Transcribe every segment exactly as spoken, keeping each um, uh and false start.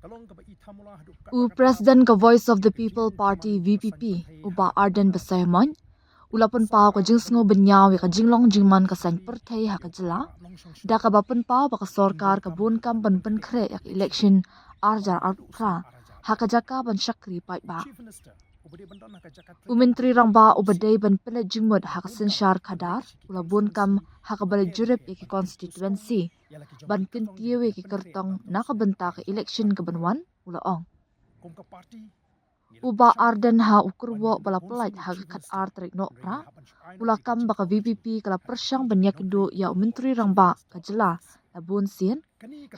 U President ka Voice of the People Party, V P P, u Bah Ardent Basaiawmoit, u la pynpaw ka jingsngew bynñiaw ïa ka jinglong jingman ka saiñ pyrthei ha ka jylla da kaba pynpaw ba ka sorkar ka bun kam ban pynkhreh ïa ka election ar hajar arphew phra ha ka jaka ban shakri paidbah. U Myntri Rangbah uba dei ban pynleit jingmut ha ka synshar khadar u la bun kam ha kaba leit jurip ïa ki constituency ban kyntiew ïa ki kyrtong na ka bynta ka election kaban wan, u la ong. U Bah Ardent ha u kyrwoh ba la pynlait ha ka khatar tarik Nohprah u la kam ba ka V P P ka la pyrshang ban ïakynduh ïa u Myntri Rangbah ka jylla la bun sien,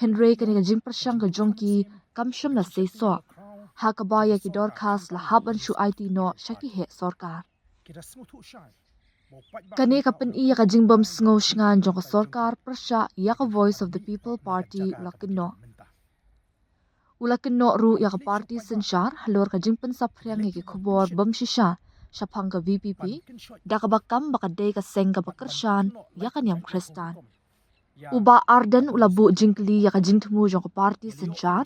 hynrei kane ka jingpyrshang ka jong ki kam shym la seisoh, ha kaba ïa ki dorkhas la hap ban shu aiti noh sha ki heh sorkar. Kane ka pyni ïa ka jingbym sngew shngaiñ jong ka sorkar pyrshah ïa ka Voice of the People Party, u la kynnoh. U la kynnoh ruh ïa ka party synshar halor ka jingpynsaphriang ïa ki khubor bym shisha shaphang ka V P P da kaba kam ba ka dei ka seng kaba kyrshan ïa ka niam Khristan. U Bah Ardent u la buh jingkylli ïa ka jingthmu jong ka party synshar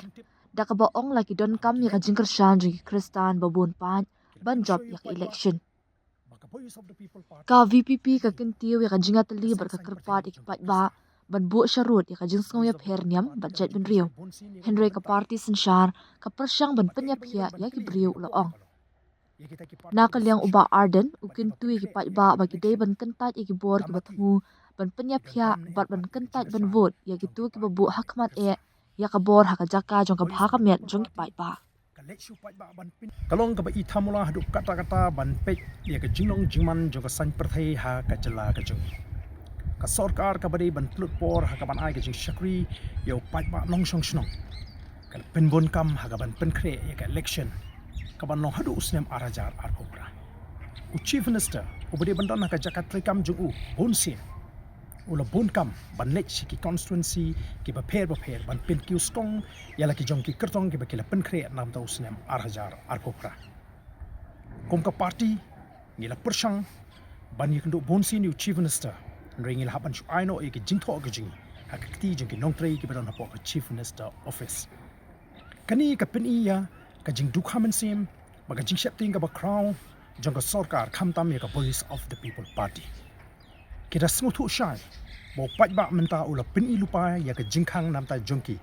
da kaba ong la ki donkam ïa ka jingkyrshan jong ki Khristan ba bun paid ban jop ïa ka election. Ka V P P ka kyntiew ïa ka jingïatylli bad ka kyrpad ïa ki paidbah ban buh sharud ïa ka jingsngew ïapher niam bad jaitbynriew, hynrei ka party synshar ka pyrshang ban pynïaphiah ïa ki briew, u la ong. Na ka liang u Bah Ardent u kyntu ïa ki paidbah ba ki dei ban kyntait ïa ki bor kiba thmu ban pynïaphiah bad ban kyntait ban vote ïa kito kiba buh ha khmat eh ïa ka bor ha ka jaka jong ka bha ka miat jong ki paidbah. Ka long kaba i thamula haduh katta katta ban peit ïa ka jinglong jingman jong ka saiñ pyrthei ha ka jylla ka jong ngi. Ka sorkar kaba dei ban pynlut por ha kaban ai ka jingshakri ïa u paidbah nongshong shnong ka la pynbun kam ha kaban pynkhreh ïa ka election kaban long haduh u snem ar hajar arphew phra. U Chief Minister uba dei ban don ha ka jaka treikam jong u bun sien u la bun kam ban leit sha ki constituency kiba pher bapher ban pynkiew skong ïa la ki jong ki kyrtong kiba ki la pynkhreh na ka bynta u snem ar hajar arphew phra. Kum ka party ngi la pyrshang ban ïakynduh bun sien ïa u Chief Minister, hynrei ngi la hap ban shu ai noh ïa ki jingthoh ka jong ngi ha ka kti jong ki nongtrei kiba don hapoh ka Chief Minister Office. Kane ka pyni ïa ka jingdukha mynsiem bad ka jingsheptieng kaba khraw jong ka sorkar khamtam ïa ka Voice of the People Party. Ki da sngewthuh shai ba u paidbah mynta u la pyni lypa ïa ka jingkhang na bynta jong ki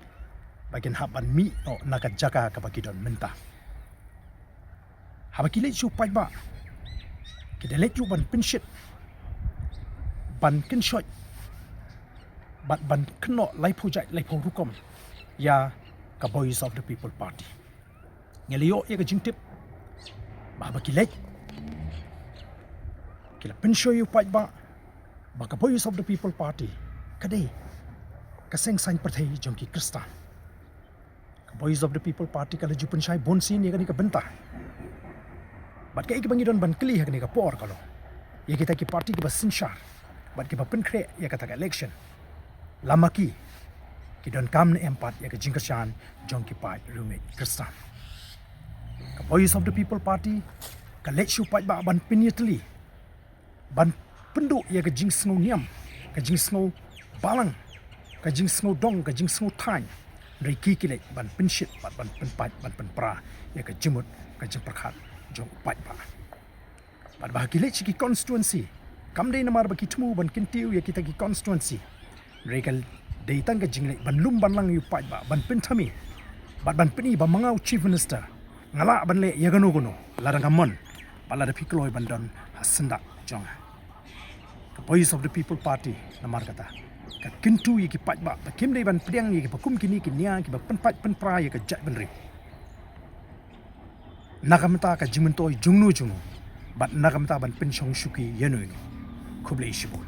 ba kin hap ban mih noh na ka jaka kaba ki don mynta. Haba ki leit sha u paidbah ki da leit ruh ban pynshit, ban kynshoit bad ban kynnoh laiphew jait laiphew rukom ïa ka Voice of the People Party. Ngi la ïoh ïa ka jingtip ba haba ki leit ki la pynshoi ïa u paidbah ba ka Voice of the People Party ka dei ka seng saiñ pyrthei jong ki Khristan. Ka Voice of the People Party ka la ju pynshai bun sien ïa kane ka bynta. Bad kaei kaba ngi don ban kylli ha kane ka por ka long ïa kita ki party kiba synshar bad kiba pynkhreh ïa kata ka election, la ma ki ki donkam ne em pat ïa ka jingkyrshan jong ki paid riewngeit Khristan. Ka Voice of the People Party ka leit sha u paidbah ban pynïatylli, ban pynduh ïa ka jingsngew niam, ka jingsngew balang, ka jingsngew dong, ka jingsngew thaiñ. Hynrei ki ki leit ban pynshit bad ban pynpait ban pynpra ïa ka jingmut ka jingpyrkhat jong u paidbah. Bad ba ki leit sha ki constituency kam dei namar ba ki thmu ban kyntiew ïa kita ki constituency. Hynrei ka dei tang ka jingleit ban lum ban lang ïa u paidbah, ban pynthame bad ban pyni ba ma nga u Chief Minister nga lah ban leh ïa kano kano lada nga mon bad lada phi kloi ban don ha syndah jong nga. Ka Voice of the People Party namar kata ka kyntu ïa ki paidbah ba kim dei ban pdiang ïa kiba kum kine ki nia kiba pynpait pynpra ïa ka jaitbynriew na ka bynta ka jingmyntoi jongno jongno bad na ka bynta ban pynshong shuki ïano ïano. Khublei shibun.